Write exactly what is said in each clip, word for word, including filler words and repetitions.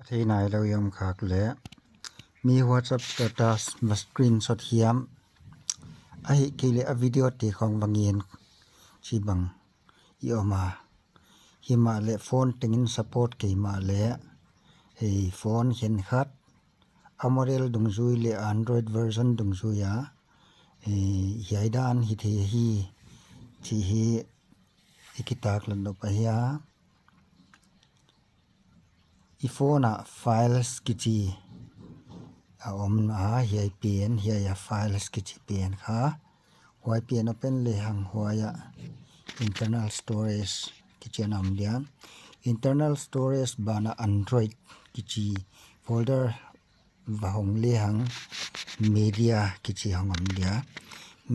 Thei nailou i om khak leh, mi WhatsApp status va screenshot hiam, ahihkeileh a video te khong va ngen chibang i om a. Himahleh phone tengin support kei mahleh, hei phone khenkhat, a model dungzui leh Android version dungzui a, hei, hiai dan hithei hi, chih hi i kitaklan nop ahi a. I phone ah files kichi a om a, hiai pen, hiai a files kichi pen kha. Huai pen open lehang huai ah internal storage kichi ana om dia. Internal storage banah Android kichi folder va hong lehang media kichi hong om dia.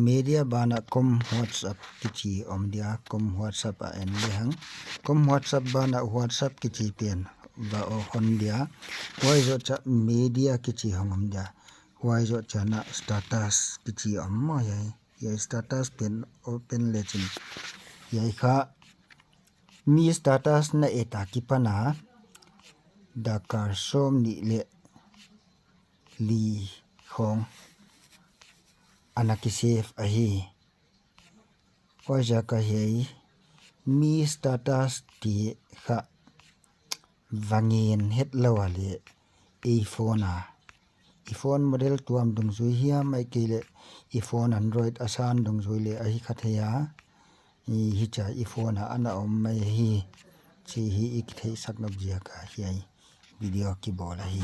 Media banah com WhatsApp kichi om dia, com WhatsApp a en lehang. Com WhatsApp banah WhatsApp kichi pen va hon dia. Huai zoh chiah media kichi hong om dia. Huai zoh chiah na status kichi om maw hiai. Hiai status pen open lechin, hiai kha mi status na et a kipan a dakar sawmnih leh li khong ana kisave ahi. Huaiziak a hiai mi status te kha va ngen hetlou a leh, i phone a, i phone model tuam dungzui hiam ahihkeileh i phone Android a san dungzui leh ahi kha thei a. Hichia i phone a ana om mai hi, chih hi i kitheihsak nop ziak a hiai video kibawl ahi.